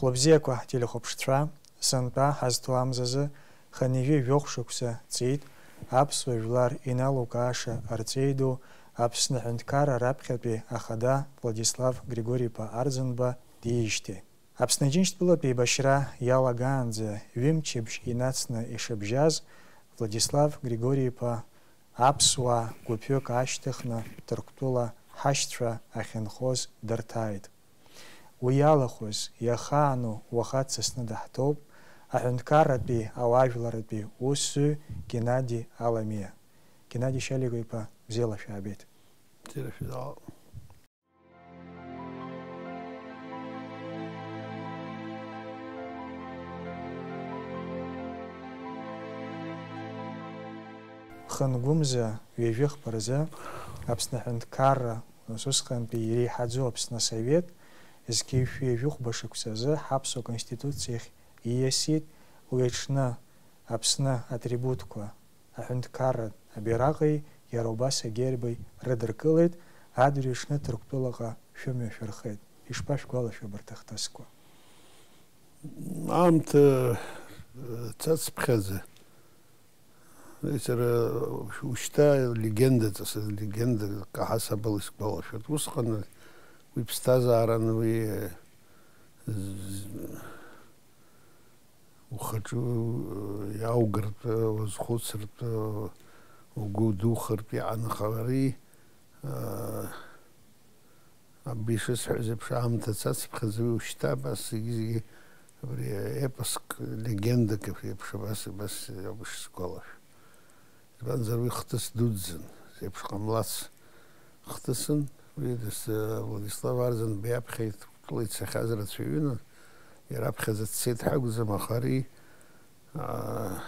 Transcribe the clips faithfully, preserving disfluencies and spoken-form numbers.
Лыбзиақәа ҳтелехәаԥшцәа, сынтәа ҳазҭо амзазы хынҩажәи жәохә шықәса ҵит аԥсуа жәлар иналукааша арҵаҩы ду, Аԥсны аҳәынҭқарра раԥхьатәи ахада Владислав Григори-иԥа Арӡынба диижьҭеи. Аԥсны Аџьынџьтәылатә еибашьра иалагаанӡа ҩымчыбжь инацны ишыбжьаз, Владислав Григори-иԥа аԥсуаа гәыԥҩык аашьҭыхны Ҭырқәтәыла ҳашьцәа ахьынхоз дырҭааит. Уи иалахәыз, иахаану уаха дсасны даҳҭоуп аҳәынҭқарратәи ауаажәларратәи усзуҩ Геннади Аламиа. Геннади Шьалиго-иԥа, бзиала шәаабеит. Бзиара шәзаалоуп. Хынгәымза ҩажәихԥа рзы Аԥсны аҳәынҭқарра, ус усҟантәи иреиҳаӡоу Аԥсны асовет, зқьи жәшәи ҩажәихәба шықәсазы ҳаԥсуа Конституциахь ииасит, уи аҽны Аԥсны атрибутқәа, аҳәынҭқарратә абираҟи иара убас агерби рыдыркылеит, адырҩаҽны Ҭырқәтәылаҟа шәымҩа шәырхеит. Ишԥашәгәалашәо абарҭ ахҭысқәа? Аамҭа, э, цацыԥхьаӡа, сара ушьҭа легендаҵас, легенда каҳасабала исгәалашәоит. Усҟан уи ԥсҭазааран, уи, э, з-, ухаҿы, э, иааугартә, э, уазхәыцыртә, э, угәы удухартә иаанхалари, э, Абри ишысҳәаз еиԥш, аамҭа цацыԥхьаӡа уи ушьҭа абас зегьы-зегьы абри епоск, легендак еиԥш абас, абас ауп ишсгәалашәо. Избанзар, уи хҭыс дуӡӡан, зеиԥш ҟамлац хҭысын. Уи дас-, Владислав Арӡынба иаԥхьа иҭ-, ицахьаз рацәаҩын, иара аԥхьаӡа дцеит ҳәа акәӡам, аха ари, аа,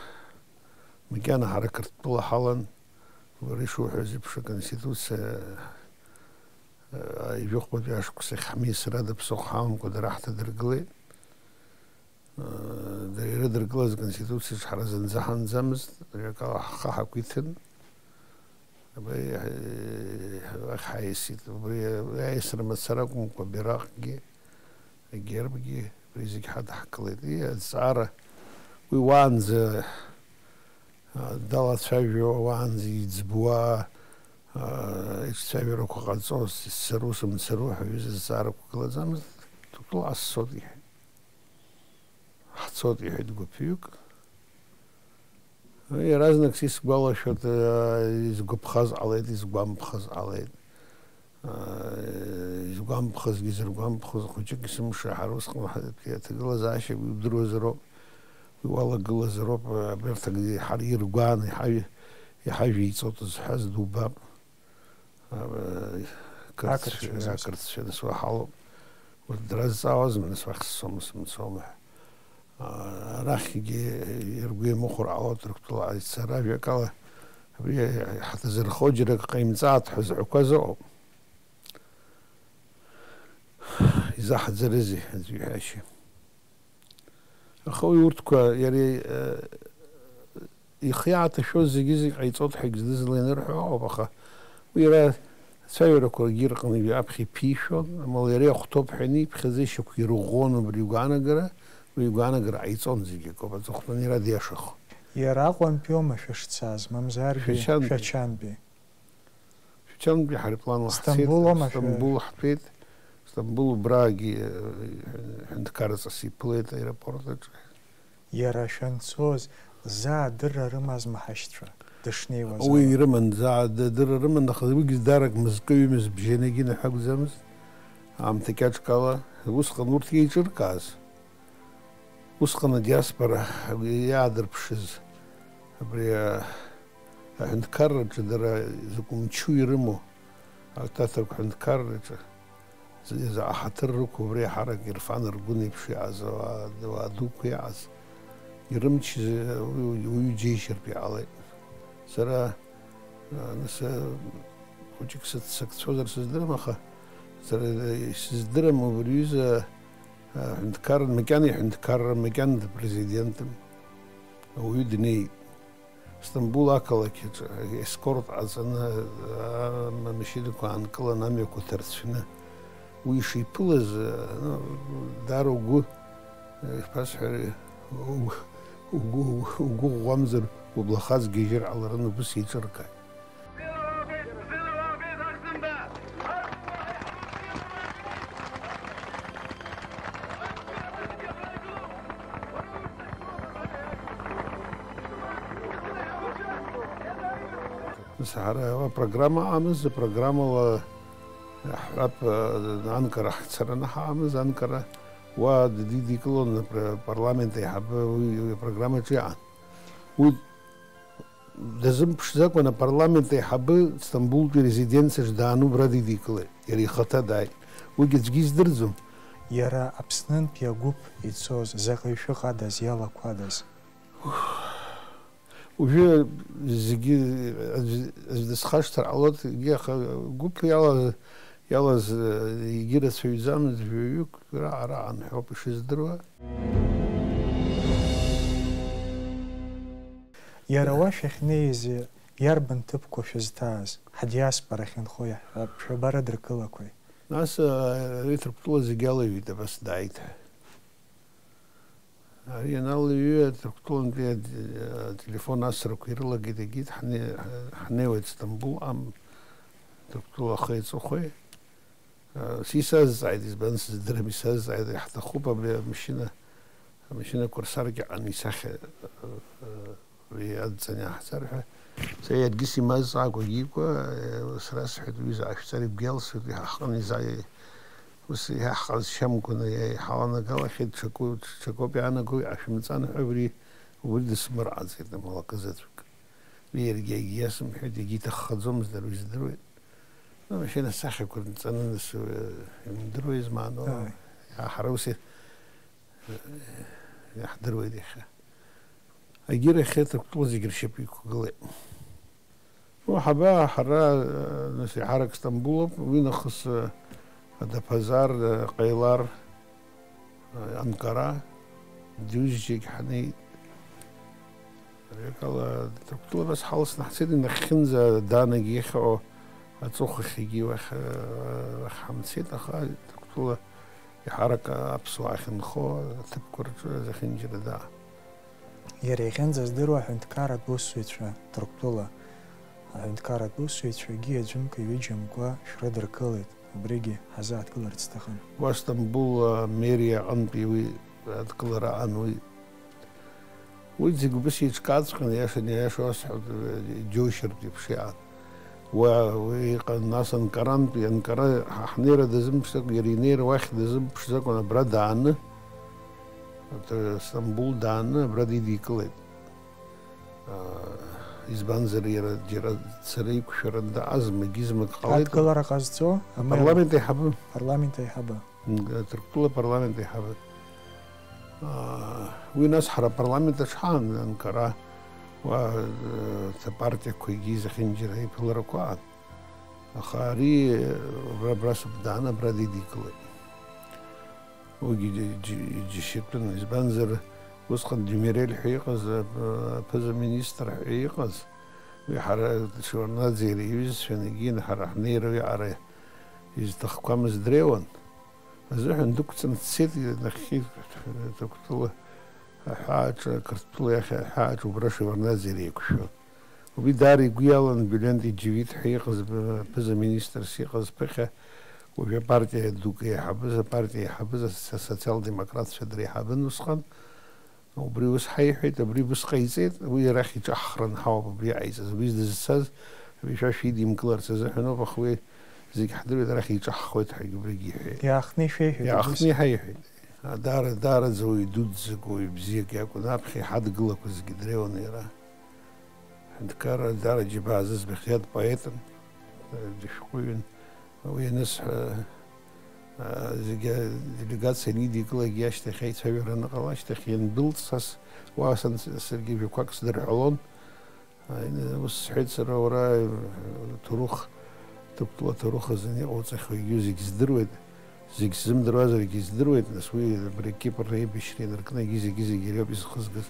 макьана ҳара Қырҭтәыла ҳалан, уара ишуҳәаз еиԥш, аконституциа Ижәохәбатәи ашықәсахь ҳмиасра ада ԥсыхәа ҳамамкәа дара ҳҭадыргылеит. Дара ирыдыркылаз аконституциаҿ ҳара зынӡа ҳанӡамызт, ажәакала, ҳхы ҳақәиҭын. Абри, уахь ҳаиасит. Убри аиасра мацара акәымкәа, абираҟгьы, агербгьы абри зегь ҳадаҳкылеит. И, азҵаара уи уаанӡа, а, далацәажәо, уаанӡа иӡбуа, а, иҿцәажәарақәа ҟарҵоз, исцару, сымцару ҳәа аҩыза зҵаарақәа ҟалаӡамызт, Ҭырқәтәыла ҳцоит иҳәеит. Ҳцоит иҳәеит гәыԥҩык. Иаразнак сисгәалашәоит, а, изгәаԥхаз ҟалеит, изгәамԥхаз ҟалеит. Аа, изгәамԥхазгьы, изыргәамԥхоз хәыҷык есымша ҳара усҟан ҳа-, аҭагылазаашьа удыруазароуп, уи уалагылазароуп, абарҭ акгьы ҳара иргәааны иҳаҩ-, иҳажәиҵоит зҳәаз дубап. Аа, ақырҭцәа, ақырҭцәа, нас, ақырҭцәа, нас, уаҳа алоуп. Урҭ дразҵаауазма, нас, уахь сцома, сымцома ҳәа. Аа, арахьгьы иргәы иамыхәар ҟалоит Ҭырқәтәыла ицара, ажәакала, абри ҳаҭазырхо џьарак ҟаимҵааит ҳәа зҳәақәаз ыҟоуп. Изаҳӡарызеи аӡәы иҳәашьа? Аха уи урҭқәа иара, э, ихы иааҭашәоз зегьы-зегь ҟаиҵоит ҳәагьы зны-зынла ианырҳәо ыҟоуп, аха уи иара ацәажәарақәагьы рҟны аԥхьа иԥишәон, амала иара иахәҭоуп ҳәа ианиԥхьаӡа ишьақәирӷәӷәон убри игәаанагара, уи игәаанагара ҟаиҵон зегьы акоуп, аҵыхәтәан иара диашахо. Иара Аҟәантәиоума шәышцаз, мамзаргьы Шәачантәи. Шәачантәи? Шәачантәи ҳаирпланла ҳцеит, Сҭамбул аума шәа- Сҭамбул ҳтәеит, Сҭамбул убраагьы, э, ҳәынҭқарраҵас иԥылеит аеропорт аҿы. Иара шәанцоз, заа адырра рымазма ҳашьцәа, дышнеиуаз уи ала? Ирыман, заа адырра рыман, аха уигьы дарак мызкы-ҩымыз бжьанагьы ныҳәа акәӡамызт, аамҭа кьаҿк ала, усҟан урҭ еиҿыркааз. Усҟан адиаспора иаадырԥшыз абри, а, аҳәынҭқарраҿы дара закә мчу ирымоу, аҭаҭырқә ҳәынҭқарраҿы, з-, заҟа ҳаҭыр рықәу, убри ҳарак Ирфан Аргәын еиԥш иааз ауаа, ауаа дуқәа иааз, ирымчыз уи, уаҩы џьеишьартә иҟалеит. Сара, а, нас, а, хәыҷык сыц-, сакцәозар сыздырам, аха сара исыздырам убри аҩыза Аҳәынҭқарра, макьана иҳәынҭқарра, макьана дпрезидентым. Ауаҩы днеит. Сҭамбул ақалақь аҿы ескорт ҟаҵаны, а, амашьынақәа аанкыланы, амҩақәа ҭарцәны. Уи ишиԥылаз, а, ну, даара угәы Ишԥасҳәари, угәы, угәы, угәы ӷәӷәамзар, ублахаҵ гьежьыр ҟаларын, убыс еиҿыркааит. Нас ҳара апрограмма амаз, апрограммала ҳҳәап, анкара ҳцараны ҳаамыз, анкара уа дидикылон апр-, апарламент аиҳабы, уи апрограммаҿы иаан. Уи дазымԥшӡакәан апарламент аиҳабы Стамбултәи резиденциаҿ дааны убра дидикылеит. Иара ихаҭа дааит. Уигьы аӡәгьы издырӡом. Иара Аԥснынтәи агәыԥ ицоз заҟаҩ шәыҟадаз, иалақәадаз? Уажәы зегьы аӡә, аӡә дысхашҭыр ҟалоит, егьи аха гәыԥ иалаз, иалаз, егьи рацәаҩӡамызт, жәаҩык раҟара анҳәоуп ишыздыруа. Иара уа шәахьнеиз иарбан ҭыԥқәа шәызҭааз, ҳдиаспора ахьынхо иаҳҳәап, шәабарадыркылақәеи? Нас, а, ари Ҭырқәтәыла зегьы алаҩит, абас дааит ҳәа. Ари ианалыҩҩы, Ҭырқәтәылантәи ателефон асрақәа ирылагеит, егьит, ҳне-, ҳнеиуеит Стамбул, ам, Ҭырқәтәыла ахи аҵыхәеи. Сисазҵааит, избан сыздырам, исазҵааит, иаҳҭахуп абри амашьына, амашьынақәа рсаркьаҟан исахьа, уи адҵаны иаҳҵар ҳәа. Са иаргьы симазҵаакәа, егьикәа, сара сҳәеит, уҩыза, ашәҵар игәы иалсуеит, иҳаҟны изааи-, ус иаҳҟазшьамкәаны иҳаланагалахьеит, ҽаку-, ҽакоуп иаанаго, ашәымҵан ҳәа убри, убри дысмырҟаҵеит, амала акы заҵәык. Уи иаргьы егьиасымҳәеит, егьиҭаххаӡомызт, дара уи здыруеит. Ну, машьына сахьақәа рҵаны нас, э, имдыруа измааноу. Ааи. Иаҳара ус и-, э, иаҳдыруеит иахьа. Агьырахь Ҭырқәтәыла зегьы ршьапы иқәгылеит. Ну, ҳаба, ҳара, э, нас, еиҳарак Стамбулоуп, уи нахыс, э, Адапазар, э, Ҟаилар, Анкара, џьушьҭыхгьы ҳанеит. Ари акала, Ҭырқәтәыла абас ҳалсны ҳцеит, инахьхьынӡа, даанагь иахьоу аҵыхәахьгьы уахь, уахь ҳамцеит, аха Ҭырқәтәыла иаҳарак аԥсуаа ахьынхо аҭыԥқәа рҿы зехьынџьара даа. Иара иахьынӡаздыруа аҳәынҭқарратә усзуҩцәа Ҭырқәтәыла, аҳәынҭқарратә усзуҩцәагьы аӡәымк-ҩыџьамкәа шәрыдыркылеит. Убригьы ҳазааҭгыларц сҭахын. Уа Стамбул америа аҟынтәи уи адкылара аан, уи, уи зегь убас еиҿкааҵәҟьан, иаша-, иаша уасҳәап, џьоушьартә еиԥш иаан. Уа, уи иҟан, нас Анкарантәи, Анкара ҳа-, ҳнеира дазымԥшӡакәа, иара инеира уахь дазымԥшӡакәан, абра дааны, Стамбул дааны, абра дидикылеит. Аа, избанзар, иара џьара цара иқәшәаран дааз, магьы-змак ҟалеит. Адкылара ҟазҵо? Апарламент аиҳабы. Апарламент аиҳабы. М, Ҭырқәтәыла апарламент аиҳабы. Аа, уи нас ҳара апарламент аҿы ҳаан, Анкара, уа, э, апартиақәагьы зехьынџьара иԥыларақәа аан. Аха ари, э, абра, абра сыбдаан, абра дидикылеит. Уигьы џь-, џь-, иџьашьатәын, избанзар, усҟан Демирель ҳәа иҟаз, ап-, аԥыза-министр ҳәа иҟаз, уи ҳара Шеварднаӡе иара иҩызцәан, егьин ҳара ҳнеира уиаҟара изҭахқәамыз дреиуан азыҳәан дықәҵаны дцеит, нахьхьи Ҭырқәтәыла аҳәааҿы, Қырҭтәыла иахь аҳәааҿы убра Шеварднаӡе иара еиқәшәон. Убри даара игәы иалан Бюлент Иџьевиҭ ҳәа иҟаз, ԥыза-министрс иҟаз ԥыхьа, уажәы апартиа дук еиҳабыз, апартиа еиҳабыз ас-, асоциал-демократцәа дреиҳабын усҟан. Убри ус ҳаиҳәеит, абри ус ҟаиҵеит, уи арахь иҿаҳхран ҳауп абри иҟаиҵаз. Уи дызцаз, абри шәа шәидимкыларц азыҳәаноуп, аха уи зегь ҳдыруеит, арахь иҿаҳхуеит ҳәагьы убригьы иҳәеит. Иаахтны ишәеиҳәеит, иаахтны убыс. Иҳаиҳәеит. Даара, даараӡа уаҩ дуӡӡак, уаҩ бзиак иакәын, аԥхьа иҳадгылақәазгьы дреиуан иара. Аҳәынҭқарра даара џьабаа зыӡбахьаз поетын, дышәҟәыҩҩын. Уи анысҳәа, зегьы аделегациа анидикылак ашьҭахь, аицәажәара аныҟала ашьҭахь, иандәылҵ, сас уа сан-, саргьы жәақәак сдырҳәалон. Ус сҳәеит сара, уара, ҭоурых, Ҭырқәтәыла аҭоурых азын иҟауҵахьоу зегь здыруеит, зегь сзымдыруазаргьы здыруеит, нас уи абри Кипр аибашьра инаркны зегьы-зегь иара иоуп изхызгаз.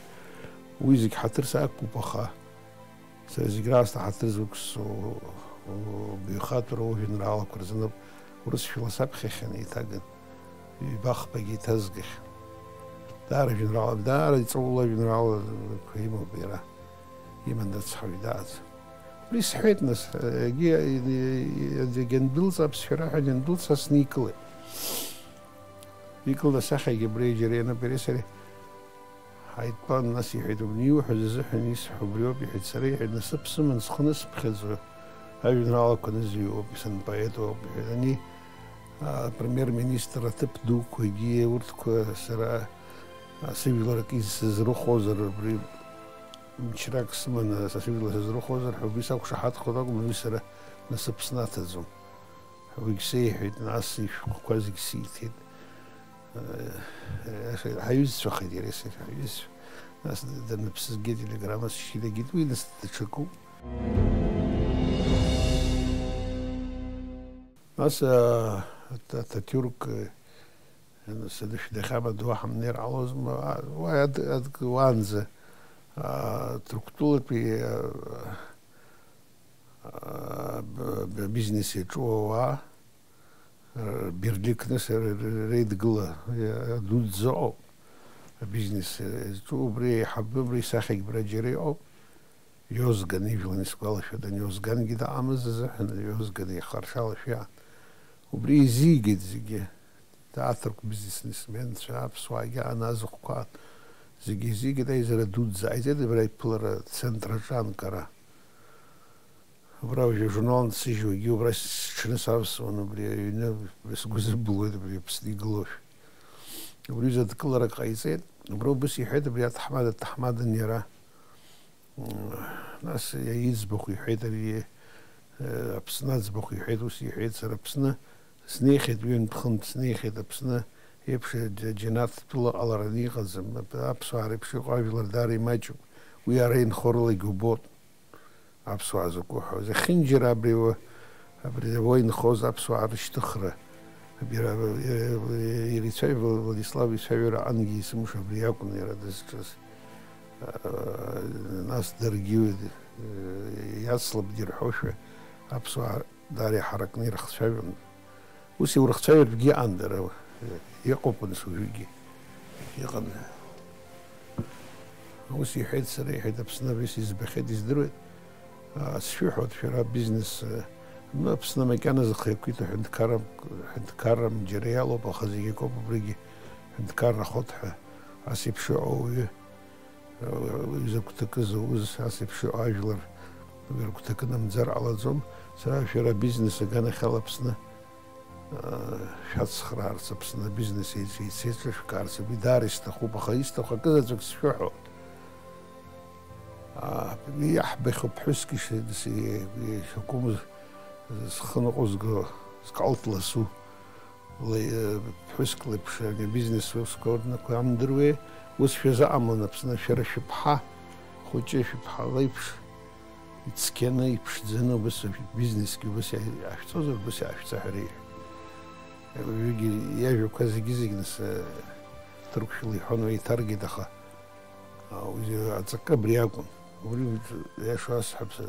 Уи зегь ҳаҭыр сақәуп, аха сара зегь раасҭа ҳаҭыр зықәсҵо убаҩхатәра ужәеинраалақәа рзыноуп, урысшәала саԥхьахьан еиҭаган, ҩба-хԥагьы иҭазгахьан. Даара жәеинраала, даара иҵоула жәеинраалақәа имоуп иара, иман рыцҳаҩ дааӡ. Убри сҳәеит, нас, егьи, егьи андәылҵ аԥсшәа раҳәан, иандәылҵ са сникылеит. Икылт асахьагьы абри џьара иануп иареи сареи ҳаидтәалан, нас иҳәеит, убри иуҳәаз азыҳәан исҳәо убриоуп, иҳәеит, сара, иҳәеит, насыԥ сыман схы нысыԥхьаӡо ажәеинраалақәа анызыҩуа ауп, санпоет ауп, иҳәеит, ани, а, премьер-министр аҭыԥ дуқәагьы урҭқәа сара, а, сыжәларак исызрыхозар, абри мчрак сыманы са сыжәлар сызрыхозар ҳәа убри сақәшаҳаҭхоит акәым, уи сара насыԥ снаҭаӡом. Уигь сеиҳәеит, нас ишәҟәқәа зегь сиҭеит. Э, ҳаҩызцәахеит иареи сареи, ҳаҩызцәа. Нас даныԥсызгьы ателеграмма сшьыдагьит, уи нас даҽакуп. Нас, а, Ата-, Ататиурк, э, сыдышә дахьамадоу ҳамнеир ҟалозма, а, уа ад-, ад-, уаанӡа, а, Ҭырқәтәылатәи, а, а, б-, б-, бизнес иаҿу ауаа, р-, Берликны сара р-, р-, реидгыла, э, дуӡӡа ыҟоуп. Абизнес, э, зҿу убри аиҳабы, убри исахьагь бара џьара иҟоуп. Иозган ижәлан исгәалашәоит, ани Иозгангьы дыҟамыз азыҳәан, Иозган ихаршалашәа иаан. Убри изигеит зегьы. Аҭырқә бизнесменцәа, аԥсуаагьы аан, азыхәқәа аан. Зегьы изигеит, аизара дуӡӡа ҟаиҵеит, абра иԥылара центр аҿы анкара. Убра уажәы ажурнал ансыжьуагьы убра сҽны савсуан, убри аҩны сгәы зыбылуеит, убри Аԥсны игылоушәа. Убри ҩыза дкыларак ҟаиҵеит, убра убыс иҳәеит, абри аҭаҳмада дҭаҳмадын иара. М, нас иӡбахә иҳәеит ари, э, Аԥсны аӡбахә иҳәеит, ус иҳәеит, сара Аԥсны снеихьеит, ҩынтә-хынтә снеихьеит, Аԥсны еиԥш аџь-, џьанаҭ тәыла ҟалараны иҟаӡам, аԥсуаа реиԥш иҟоу ажәлар даара имаҷуп, уи ара инхо рылагьы убоит. Аԥсуаа закәу ҳәа. Зехьынџьара абри уа, абри уа инхоз аԥсуаа рышьҭыхра. Абри ара, э, э, иара ицәажәо, Владислав ицәажәара аҟынгьы есымша абри акәын иара дызҿыз. Э, нас даргьы, э, иацлаб дирҳәошәа аԥсуаа даара иҳаракны ирыхцәажәон. Ус иурыхцәажәартәгьы иҟан дара, иҟоуп анцәа уажәыгьы. Иҟан. Ус иҳәеит, сара иҳәеит, Аԥсны абри сизбахьеит, издыруеит. А, сшәыҳәоит, шәара бизнес, а, ну, Аԥсны макьаназы хы иақәиҭу ҳәынҭқарра, ҳәынҭқарра џьара иалоуп, аха зегь акоуп, убригьы ҳәынҭқаррахоит ҳәа, ас еиԥш иҟоу ауаҩы. Уи закә ҭакы зауз, ас еиԥш иҟоу ажәлар, уи рыгәҭакы намӡар ҟалаӡом. Сара шәара абизнес аганахьала Аԥсны, аа, шәацхраарц, Аԥсны абизнес еиц-, еицеиҿышәкаарц, абри даара исҭахуп, аха исҭаху акызаҵәык сшәыҳәоит. Аа, иаҳбахьоу ԥҳәыск иши-, ишакәым схы ныҟәызго, скалҭ ласу. Леи-, э, ԥҳәыск леиԥш, ани абизнес усқәа рнапқәа иаамдыруеи? Ус шәазыҟамлан Аԥсны, шәара шәыԥҳа хәыҷы шәыԥҳа леиԥш ицқьаны, иԥшӡаны убыс ажә-, бизнесгьы убыс иа-, иаашәҵозар, убыс иаашәҵа ҳәа реиҳәеит. Уажәгьы иажәақәа зегьы-зегь нас, э, ҭырқәшәала иҳәон, уеиҭаргеит, аха, а, уи аҵакы абри акәын. Убри иаша асҳәап, са,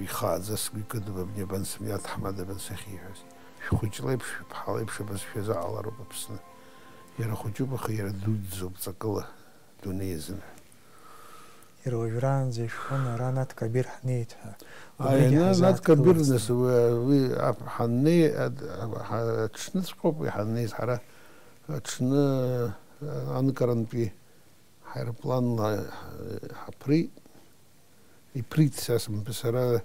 Ихааӡа сгәы икыдуп абни абан сымҩа аҭаҳмада абан сахьиҳәаз. Шәхәыҷ леиԥш, шәыԥҳа леиԥш абас шәазыҟалароуп Аԥсны. Иара хәыҷуп, аха иара дуӡӡоуп ҵакыла, дунеи азын. Иара уажәраанӡа ишәҳәон, ара Наҭ Кабир ҳнеит ҳәа. Ааи, Убригьы Наҭ ҳазааҭгыларц Кабир, нас, ауеит. Уи, уи ап-, ҳаннеи, ад-, ҳа-, аҽныҵәҟьоуп уи ҳаннеиз ҳара, аҽны, а, анкарантәи ҳаирпланла, а, ҳаԥрит. Иԥрит, са сымтәа, сара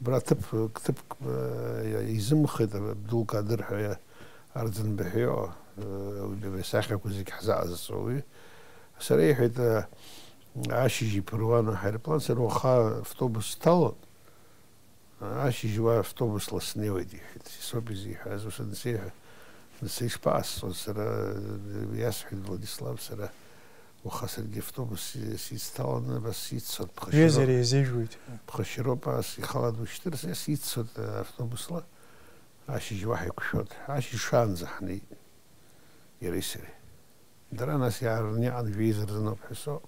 убра ҭыԥ, ҭыԥк, э, изымхеит, Абдулкадыр ҳәа Арӡынба ҳәа иҟоу, э, уи исахьақәа зегь ҳзаҟазҵо уаҩы. Сара иҳәеит, э, ашьыжь иԥыруан аҳаирплан, сара уаха автобус сҭалон, ашьыжь уа автобусла снеиуеит, иҳәеит, соуп изиҳәаз, ус ансеиҳәа, нас ишԥаасҵоз, сара, э, иасҳәеит Владислав, сара Уаха саргьы автобус си-, сицҭаланы, абас сиццот, ԥхашьароуп. Ҩызара еизыжәуеит. Ԥхашьароуп, ас ихала душьҭыр, са сиццот, э, автобусла, ашьыжь уаҳа иқәшәот. Ашьыжь шаанӡа ҳнеит, иареи сареи. Дара нас иаарны иҟан, жәеиза рзыноуп ҳәа соуп.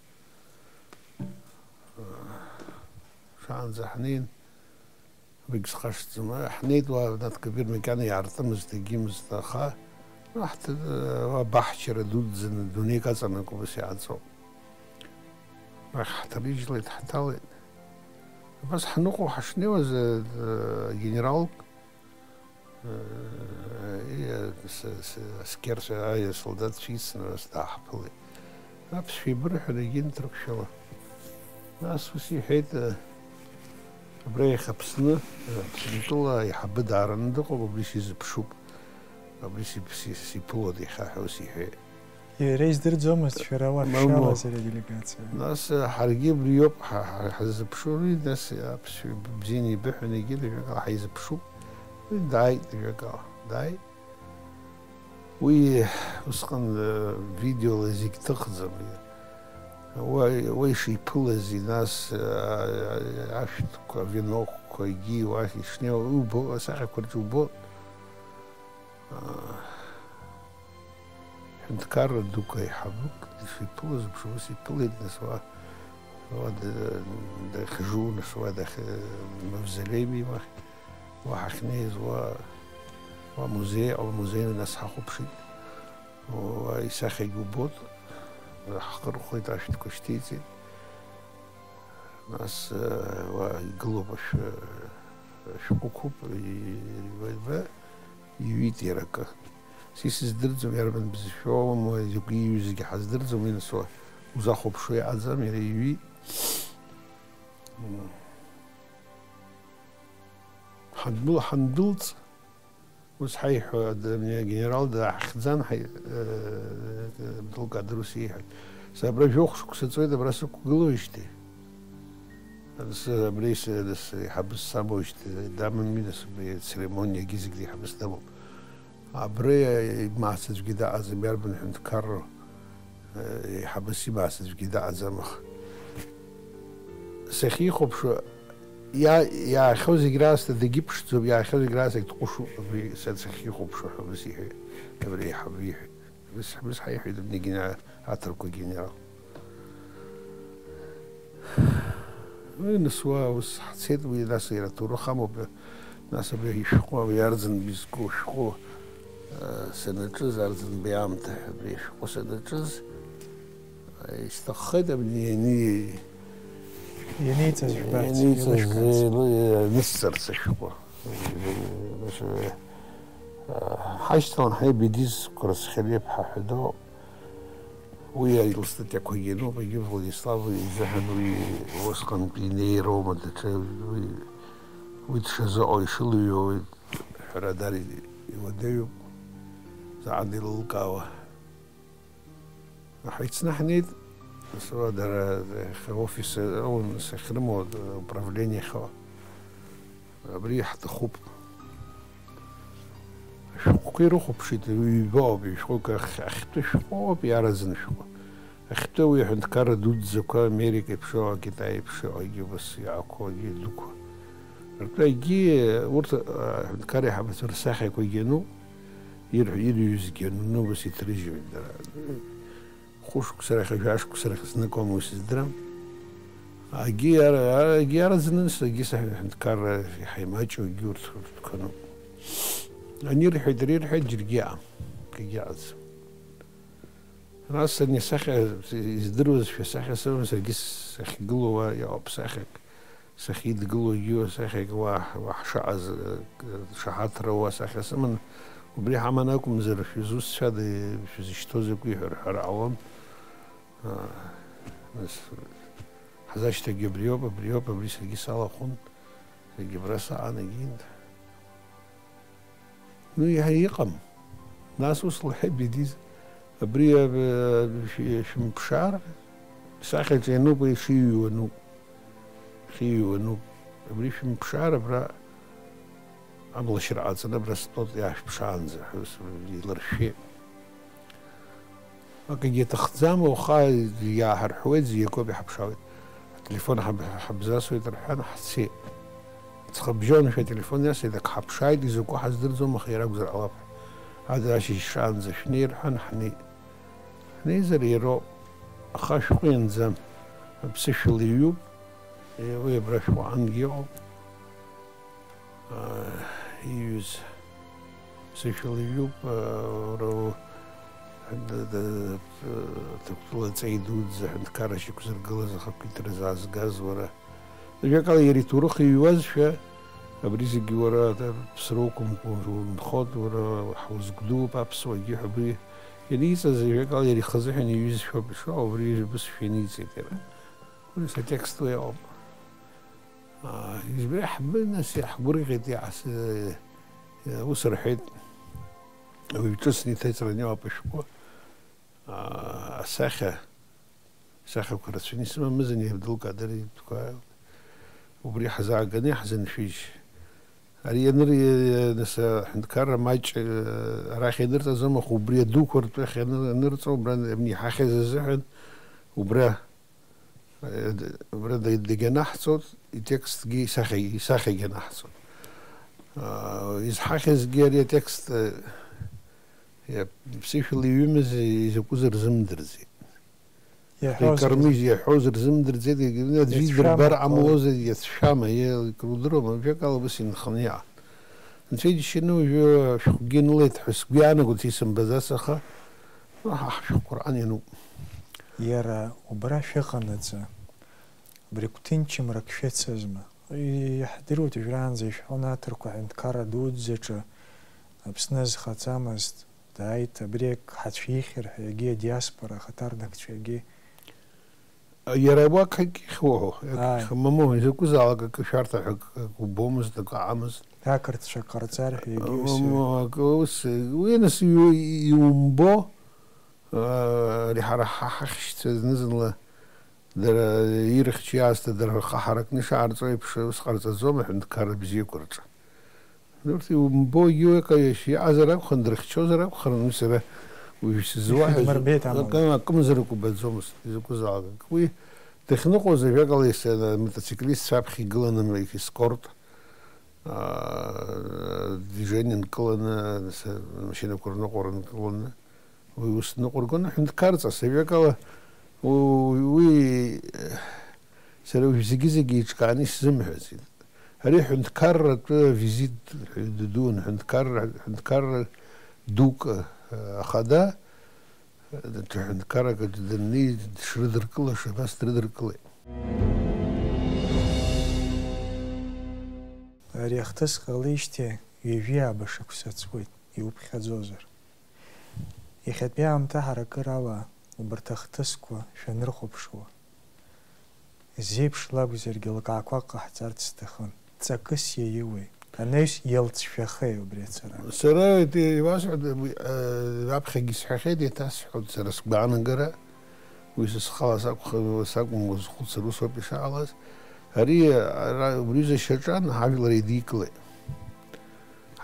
Шаанӡа ҳнеин, Уигь схашҭӡом. Ҳнеит уа, Наҭ Кабир макьана иаартымызт, егьимызт, аха Раҳҭ-, абаҳчара дуӡӡаны, дунеик аҵанакуа ус иааҵоуп. Уахь ҳҭарыжьлеит, ҳҭалеит. Абас ҳныҟәо ҳашнеиуаз, э, генералк, э, и-, с-, с-, аскерцәа, аи, асолдаҭцәа ицны, нас дааҳԥылеит. Аԥсшәа еибырҳәон, егьи нҭырқәшәала. Нас ус иҳәеит, э, абра иахьа Аԥсны, э, Аԥсынтәыла аиҳабы даараны дыҟоуп, абри сизыԥшуп. Абри си-, си-, сиԥылоит иахьа ҳәа ус иҳәеит. Иара издырӡомызт шәара уахь Мамоу. Шәалаз ари аделегациа. Нас, э, ҳаргьы абри иоуп ҳа-, ҳа-, ҳаззыԥшу, уи нас аԥсшәа бзианы ибыҳәан егьи ажәакала ҳаизыԥшуп. Уи дааит ажәакала, дааит. Уи усҟан, э, видеола зегь ҭыхӡам. Уа, уа ишиԥылази, нас, э, ашәҭқәа, авинокқәа, егьи уахь ишнеиуа, убо, асахьақәа рҿы убо. Ҳәынҭқарра дук аиҳабык дышиԥылоз еиԥш, ус иԥылеит, нас уа, уа д-, дахьжу, нас уа дахь-, мавзолеими уахь, уа ҳахьнеиз, уа, уа музеи, уа музеи нас ҳахәаԥшит, уа исахьагь убот, ҳхырхәеит, ашәҭқәа шьҭеиҵеит. Нас, э, уа игылоуп ашә-, ашәҟәқәоуп, и-, иҩит иара акы. Са исыздырӡом, иарбан бызшәоума, изакә иҩызгьы ҳаздырӡом, уи нас уа узахәаԥшуа иҟаӡам, иара иҩит. М. Ҳандәыл-, ҳандәылҵ, Ус ҳаиҳәо, ад-, агенерал дааҳхьӡан, ҳаи-, э, Абдулкадыр ус иҳәеит. Са абра жәохә шықәса ҵуеит, абра сықәгылоижьҭеи. Ас абри с-, с-, еиҳабыс самоижьҭеи, дамами, нас, абри ацеремониагьы зегь еиҳабыс дамоуп. Абри имаац аӡәгьы даҟаӡам, иарбан ҳәынҭқарроу? Еиҳабыс имаац аӡәгьы даҟаӡам, аха сахьихәаԥшуа, иа-, иаахьоу зегь раасҭа дагьыԥшӡоуп, иаахьоу зегь раасҭагь дҟәышуп, абри са сахьихәаԥшуа ҳәа ус иҳәеит, абри аиҳабы иҳәеит. Абас, абас ҳаиҳәеит абни агенерал, аҭырқәа генерал. Уи нас уа ус ҳцеит, уи нас иара аҭоурых амоуп, нас абри ишәҟәы, абри Арӡынба изку шәҟәы, э, санаҿыз, Арӡынба иаамҭа ҳәа абри ашәҟәы санаҿыз, э, исҭаххеит абни иани-, Ианиҵаз жәбарц, ианиҵаз, еилышәкаарц. Еилы-, ианысҵарц ашәҟәы. Нас, э, ҳашьҭалан ҳаибидиз Қәарцхелиаԥҳа ҳәа дыҟоуп. Уи лыстатиақәагьы иануп, егьи Владислав изыҳәан уи усҟантәи инеироума, даҽа уи, уи дшазыҟоу ишылыҩуа уи ҳәарадар иуадаҩуп, заҟа деилылкаауа. Ҳаицны ҳнеит, нас уа дара, офис, сахьрымоу, управление ахьыҟоу. Абри ҳҭахуп. Ашәҟәқәа ирыхәаԥшит, ҩба ауп, ишәҟәык ахь-, ахьтәы шәҟәоуп, иараӡаны шәҟәы. Ахьтәы уи аҳәынҭқарра дуӡӡақәа, Америка еиԥш ыҟоу, Китай еиԥш ыҟоу, егьи убас иаақәоу, егьи дукәа. Ртәы егьи урҭ, аҳәынҭқарра иҳабацәа рсахьақәагьы ануп, ир-, ирҩызгьы ануп, ус иҭрыжьуеит дара. Хәышықәса рахь, жәашықәса рахь зныкома ус издырам. Агьи ара-, ара-, агьи араӡаны, егьи саҳәа ҳәынҭқарра иҳаимаҷу, егьи урҭ ртәқәа ануп. Анирҳәеит, ари ирҳәеит, џьаргьы иаам, акгьы ыҟаӡам. Нас ани асахьа издыруазшәа асахьа сыман, саргьы сахьгылоу уа иҟоуп сахьак. Сахьидгылогьы уа сахьак уа, уа ҳшаҟаз, э, шаҳаҭра уа сахьа сыман, убри ҳаман акәымзар, шәызусҭцәада, шәызышьҭоу закәи ҳәа рҳәар ҟалон. А, нас, ҳзашьҭагьы абриоуп, абриоуп, абри саргьы салахәын, саргьы абра саҟан егьинд. Ну, иаҳа иҟам. Нас ус лҳәеит Бедиз, абри, а, шәи-, шәымԥшаар, сахьаҿы иануп, уи шиҩуа ануп. Шиҩуа ануп. Абри шәымԥшаар, абра аблашьра ҟаҵаны, абра стәоуп, иаашәԥшаанӡа ҳәа ус илыршәеит. Акгьы аҭахӡам, уаха иааҳарҳәуеит, зегь акоуп, иҳаԥшаауеит. Ателефон ҳаб-, ҳабзасуеит рҳәан, ҳцеит. Ҵхыбжьон шәа ателефон иасит, ак ҳаԥшааит, изакәу ҳаздырӡом, аха иара акәзар ҟалап. Ада ашьыжь шаанӡа шәнеи рҳәан, ҳнеит. Ҳнеизар иароуп, аха ашәҟәы ианӡам, аԥсышәала иҩуп, уи абра шәҟәы аангьы иҟоуп. Аа, иҩыз. Сышәала иҩуп, уара, ҭырқәтәыла ҵеи дуӡӡа аҳәынҭқарра шьақәзыргылаз ахақәиҭра заазгаз уара. Ажәакала, иара иҭоурых иҩуазшәа, абри зегьы уара ԥсроуқәымкәа унхоит, уара ҳузгәдууп аԥсуагьы ҳәа абри ианиҵаз, ажәакала, иара ихазыҳәан иҩызшәоуп ишыҟоу, убри бызшәа ианиҵеит иара. Убри сатекст уи ауп. Аа, избеи ҳбы, нас, иаҳгәырӷьеит, иаҳс-, ус рҳәеит, уаҩ ҿыцны иҭаҵраны иоуп ашәҟәы. Аа, асахьа, асахьақәа рацәаны исымамызт, Евдыл Кадыр итәқәа, убри ҳзааганы иаҳзыншәыжь. Ари ианыр-, нас, аҳәынҭқарра маҷ, арахь ианырҵаӡом, аха убри адуқәа ртәы ахь ианыр-, ианырҵо, убра иаҳахьыз азыҳәан, убра Убра да-, дагьанаҳҵоит, итекстгьы исахьагь-, исахьагь анаҳҵоит. Аа, изҳахьазгьы ари атекст, э, иа-, ԥсышәала иҩымыз изакәыз рзымдырӡеит. Иаҳәоз Икармыжь рзы- иаҳәоз рзымдырӡеит, егьи аӡәы Иацәшәама идырбар ҟалеит. Ҟамлозар, иацәшәама, иа-, икрудыруама, ажәакала, ус инханы иаан. Анцәа иџьшьаны уажәы ашәҟәгьы нылеит ҳәа сгәы иаанагоит, исымбаӡац, аха уаҳа ҳшәҟәқәа рҟан иануп. Иара убра шәыҟанаҵы, абри гәҭынчымрак шәыцызма? Иаҳдыруеит, уажәраанӡа ишәҳәон аҭырқәа аҳәынҭқарра дуӡӡаҿы Аԥсны зхаҵамызт, дааит, абри ак ҳацәихьыр ҳәа, егьи адиаспора ахаҭарнакцәа, егьи Иара уа акгьы ихьуоу, Ааи. Мамоу, изакәызаалак акы шәарҭа ҳәа акы убомызт, акы аамызт. Ақырҭцәа ҟарҵар ҳәа егьи ус. М, акы ус, уи нас иу-, иумбо, а, ари ҳара ҳа-, ҳахьшьцәа зны-зынла дара ирыхьчо иаасҭа дара рхы ҳаракны ишаарҵо еиԥш, ус ҟарҵаӡом аҳәынҭқарра бзиақәа рҿы. Урҭ иумбо, иуеи каҩашьа иҟазар акәхарын, дрыхьчозар акәхарын, уи сара уажә сызуаҳәаз Ихьыдмырбеит амала. Акы-, акымзарак убаӡомызт, изакәызаалак. Уи дахьныҟәоз ажәакала, ес-, мотоциклистцәа аԥхьа игыланы, ескорт, аа, движение нкыланы, с-, амашьынақәа рныҟәара нкыланы, уи ус ныҟәыргон, аҳәынҭқарҵас, ажәакала, у-, уи, сара уажә зегьы-зегьы еиҿкааны исзымҳәаӡеит. Ари ҳәынҭқарратәы визит ддуан, ҳәынҭқарра, ҳәынҭқарра дук, ахада, даҽа ҳәынҭқаррак аҿы даннеи дшрыдыркылаша, абас дрыдыркылеит. Ари ахҭыс ҟалеижьҭеи ҩажәи ааба шықәса ҵуеит, иуԥхьаӡозар. Иахьатәи аамҭа ҳаракырала убарҭ ахҭысқәа шәанрыхәаԥшуа, зеиԥш лакәзаргьы лкаақәак ҟаҳҵарц сҭахын. Ҵакыс иаиуеи? Анаҩс иалҵшәахеи убри ацара? Сара, э, иуасҳәоит, э, аԥхьагьы сҳәахьеит, еиҭасҳәоит сара сгәаанагара, уи са схала сакәха-, сакәым узхәыцыр, усоуп ишаалаз. Ари, ара, убри аҩыза шьаҿан ҳажәлар еидикылеит.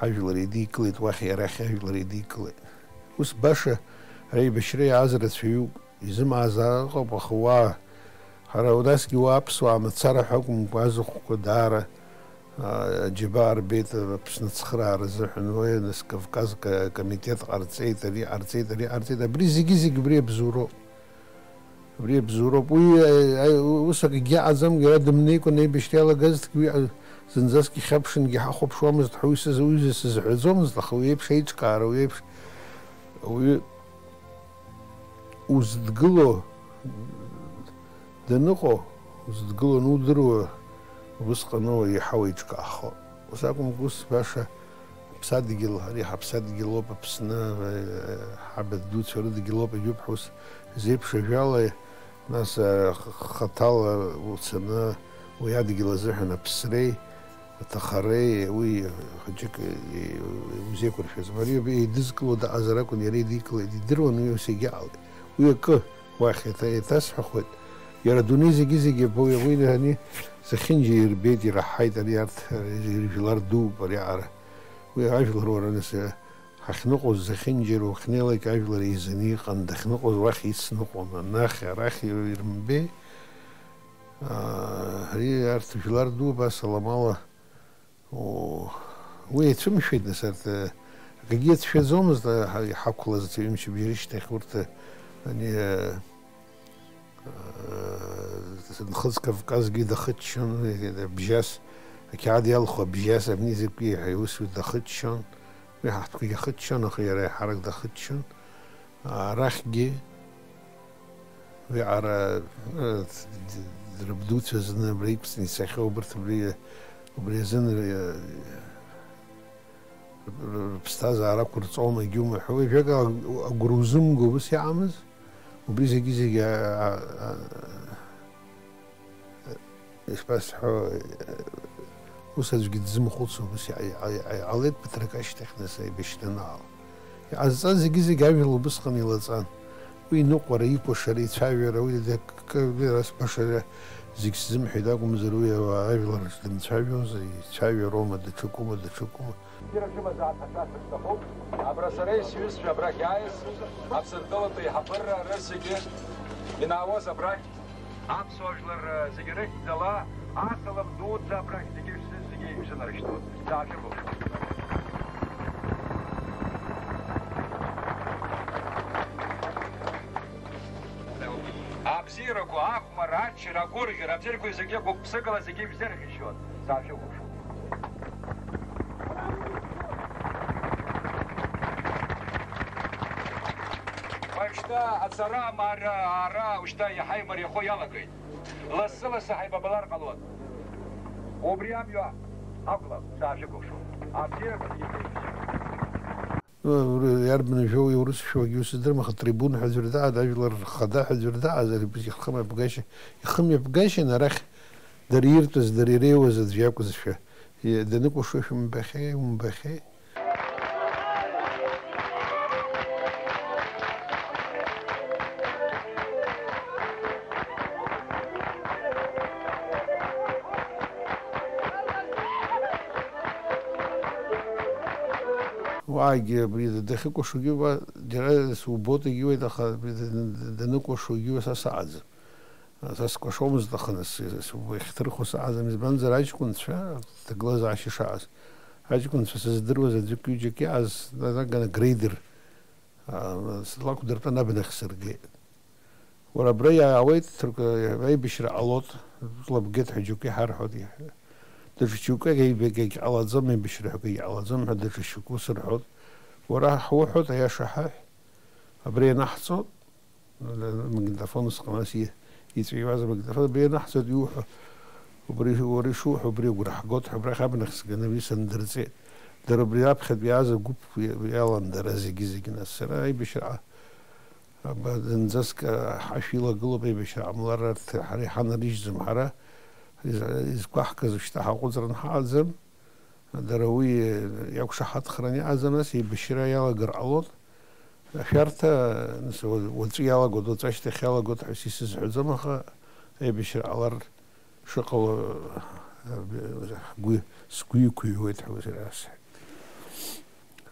Ҳажәлар еидикылеит, уахь арахь ажәлар еидикылеит. Ус баша аибашьра иааз рацәаҩуп, изымааз ыҟоуп, аха уаа, ҳара насгьы уа аԥсуаа мацара ҳәа акәымкәа, азахәқәа даара, аа, аџьабаа рбеит Аԥсны ацхыраара азыҳәан, уи нас Кавказ ка-, комитет ҟарҵеит, ари ҟарҵеит, ари ҟарҵеит, абри зегьы-зегь убри абзоуроуп. Убри абзоуроуп. Уи, аи, аи, ус акгьы аҟаӡамкәа, иара дымнеикәа аибашьра иалагазҭгьы, уи, а, зынӡаск ихьаԥшынгьы ҳахәаԥшуамызт ҳәа уи сыз-, уи сызҳәаӡомызт, аха уи еиԥш аиҿкаара, уи еиԥш ауаҩы узыдгыло даныҟоу, узыдгыло анудыруа, убысҟаноуа еиҳа уеиҿкаахо. Ус акәымкәа, ус баша Ҳаԥсадгьыл, ари ҳаԥсадгьыл ауп, Аԥсны, э, ҳабаҭ дуцәа рыдгьыл ауп, егьуп ҳәа ус зеиԥш ажәала, нас, э, х-, хаҭала уцаны уи адгьыл азыҳәан аԥсреи, аҭахареи, уи хәыҷык, э, узеиқәыршәаӡом. Ари еидызкыло дыҟазар акәын, иара идикылеит, идыруан уи ус егьаҟалеит. Уи акы уахь еиҭа-, еиҭасҳәахуеит. Иара адунеи зегьы-зегьы абои, уи ани зехьынџьара ирбеит, ираҳҳаит ари арҭ, э, жәлар дууп ари аҟара. Уи ажәлар уара нас, э, ҳахьныҟәоз зехьынџьара уахьнеилак ажәлар еизаны иҟан, дахьныҟәоз уахь ицныҟәон, анахь, арахь ирымбеи. Аа, ари арҭ жәлар ду абас аламала, о, уи ицәымшәеит нас арҭ, э, акгьы иацәшәаӡомызт, э, ҳа-, иҳақәлаз аҵаҩымчыбжь рышьҭахь урҭ, э, ани, э, Нхыҵ Кавказгьы дахыччон, абжьас, ақьаад иалху абжьас, абни закәи ҳәа иусу дахыччон, Уи ҳаҳҭқәагьы ахыччон, аха иара еиҳарак дахыччон. Арахьгьы уи ара, д-, д-, рабдуцәа зны абра иқәҵны ицахьоу, убырҭ абри, убри азын р-, р-, рыԥсҭазаара ақәырҵома, егьума ҳәа, уи жәак агәра узымго ус иаамыз, убри зегьы-зегьы, а, а, а, Ишԥасҳәо, ус аӡәгьы дзымхәыцуа, ус иҟа-, иҟа-, иҟа-, иҟалеит, ԥыҭрак ашьҭахь нас аибашьра анаала. Иҟазҵаз зегьы-зегь ажәла убысҟан илаҵан. Уи иныҟәара, икәашара, ицәажәара, уи дак-, к-, ас баша зегь сзымҳәеит акәымзар, уи ауаа ажәлар дымцәажәозар, ицәажәароума, даҽакума, даҽакума. Бзиара шәымазаап ҳәа шәасҳәар сҭахуп. Абра сара исҩызцәа абрахь иааиз, Аԥсынтәылатәи ҳаԥырра рызегьы инаауаз абрахь. Аԥсуа жәлар, э, зегьы рыхьӡала, асалам дуӡӡа абрахь зегьы шәзы-, зегьы ишәзынарышьҭуеит. Даашәыгәыӷ. Абзиарақәа, ахәмарра, аччара, агәырӷьара, абзиарақәа зегьы гәык-ԥсыкала зегьы шәзырхьышьуеит. Даашәыгәыӷ. Уажәшьҭа ацара амаара аара ушьҭа иаҳа имариахо иалагеит. Лассы-лассы ҳаибабалар ҟалон. Убри амҩа акәлап, саашәыкәыхшоуп. Абзиарақәа зегьы шәеиԥшым. Иарбан жәоу иурысшәоугьы ус здырам, аха трибун ҳәа аӡәыр даҟаз, ажәлар рхада ҳәа аӡәыр даҟаз, ари ихымҩаԥгашьа, ихымҩаԥгашьан арахь дара иртәыз, дара иреиуаз аӡә иакәызшәа, даныкәашо шәымбахьеи, умбахьеи? Уаагьы абри дахьыкәашогьы уа џьара субот егьиуеит, аха абри даныкәашогьы уа са саҟаӡам. Са скәашомызт, аха нас сгәы иахьҭырхуа саҟаӡам, избанзар аҷкәынцәа, ҭагылазаашьа шаҟаз, аҷкәынцәа сыздыруаз аӡәык-ҩыџьак иааз, наганы грейдер, а, слакәдыртәан абнахь сыргеит. Уара абра иаауеит, Ҭырқә-, аибашьра ҟалоит, ҵла бгеит ҳәа џьоукы иҳарҳәоит, иҳәа-, даҽа шьоукы егьагь ҟалаӡом, аибашьра ҳәа акгьы ҟалаӡом ҳәа даҽа шьоукы усырҳәоит. Уара ҳуҳәоит, аиаша ҳаҳә, абра ианаҳҵо, Магнитофон усҟан ас и-, иҵәиуаз амагнитофон, абри ианаҳҵоит иуҳәо, убри, уара ишуҳәо, убри агәра ҳгоит ҳәа, абрахь абнахь сганы уи сандырҵеит. Дара убри аԥхьатәи иааз агәыԥ иалан дара зегьы-зегьы, нас сара аибашьраҟа, аба, зынӡаск, а, ҳашә илагылоуп, аибашьра ҟамлар, арҭ ҳара иҳанарыжьӡом, ҳара из-, изқәаҳгаз шьҭа ҳаҟәыҵран ҳаҟаӡам. Дара уи иақәшаҳаҭхараны иҟаӡам, нас еибашьра иалагар ҟалон. Ашәарҭа, нас, уа-, уаҵәы иалагоит, уаҵәы ашьҭахь иалагоит ҳәа исызҳәаӡом, аха аибашьра ҟалар шыҟало, ҳгәы, сгәы иқәыҩуеит ҳәа ус расҳәеит.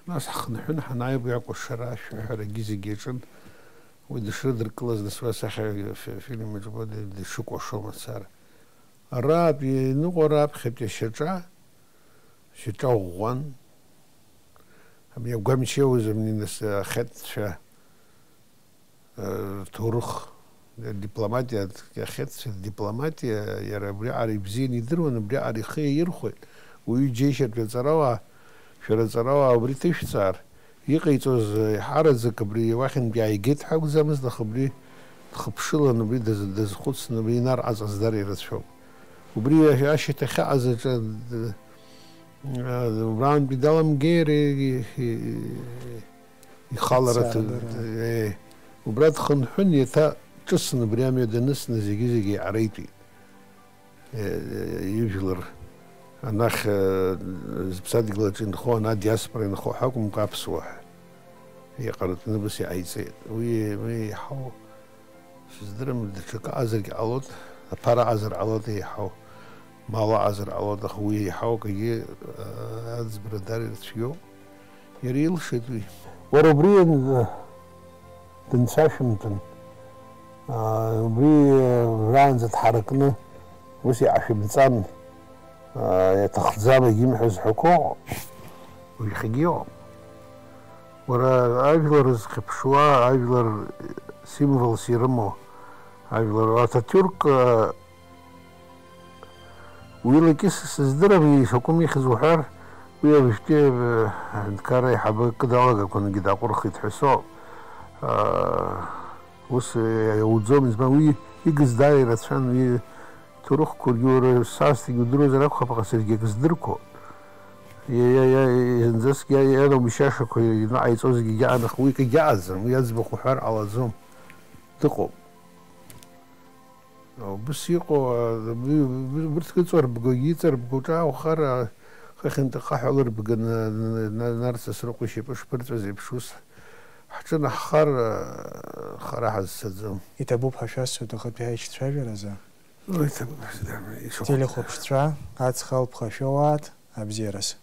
Нас ҳхынҳәын ҳанааи, уи акәашара, ашәаҳәарагьы зегьы иаҿын. Уи дышрыдыркылаз, нас, уи асахьа фи-, фильм аҿы уа ды-, дышыкәашо мацара. Араатәи иныҟәара аԥхьатәи ашьаҿа, шьаҿа ӷәӷәан. Абни агәамч иоуз абни нас ахьатәцәа, э, рҭоурых, дипломатиа, ахьатәцәа рдипломатиа, иара абриаҟара ибзианы идыруан, абриаҟара ихы иаирхәеит. Уаҩы џьеишьартәи аҵарауаа, шәара аҵарауаа убри ҭышәҵаар, иҟаиҵоз, еиҳараӡак абри уахьынтә иааигеит ҳәа акәӡамызт, аха абри дхыԥшылан, абри даз-, дазхәыцны, абри инарҟаҵаз дара ирацәоуп. Убри ашьаҭа ахьаҟаз аҿы, д-, а, убраантәи даламгеир, и-, и-, и-, ихалара ҭ-, Ицарадара. Е, убра дхынҳәын, еиҭа ҿыцны абри амҩа данысны зегьы-зегьы иҟареитәит. Ижәлар анахь, зыԥсадгьыл аҿы инхо, ана адиаспора инхо ҳәа акәымкәа, аԥсуа ҳәа иҟаратәны ус иҟаиҵеит. Уи, уи еиҳау сыздырам, даҽакы аҟазаргьы ҟалоит, аԥара аҟазар ҟалоит еиҳау, мал аҟазар ҟалоит, аха уи еиҳау акгьы, аӡбара дар ирцәгьоуп. Иара илшеит уи. Уара убри дынцәашәымтәын. Аа, убри, э, раанӡа дҳаракны ус иҟашәымҵан, аа, иаҭахӡам егьимҳәаз ҳәа акы ыҟоуп. Уажәхьагьы иҟоуп. Уара ажәлар зхьыԥшуа, ажәлар символс ирымоу, ажәлар Аҭатиурк, э, Уи лакьыс сыздырам, ишакәым ихьыз уҳәар, Уи абжьтәи аҳәынҭқарра аиҳабы акы далагақәангьы даҟәырхит ҳәа соуп. Ус иауӡом, избан, уи игыз даара ирацәан, уи ҭоурыхқәагьы уара сасҭагьы удыруазар акәхап, аха саргьы акы здырқәо. Зынӡаск ианаумшьашақәа иаҟаиҵо зегьы иаанахо уи акгьы аҟаӡам, уи аӡбахә уҳәар ҟалаӡом, дыҟоуп. Убыс иҟоу, урҭ ыҵарбгогьы, иҵарбго ҿааухар, хыхьынтәи ахаҳә алырбганы, Нарҭ Сасрыҟәа ишьапы шԥырҵәаз еиԥш, ус ҳҿынаҳхар, хара ҳазцаӡом. Иҭабуп ҳәа шәасҳәоит ахатәи ҳаишьцәажәаразы. Телехәаԥшцәа, аҵх алԥха шәоуааит, абзиараз.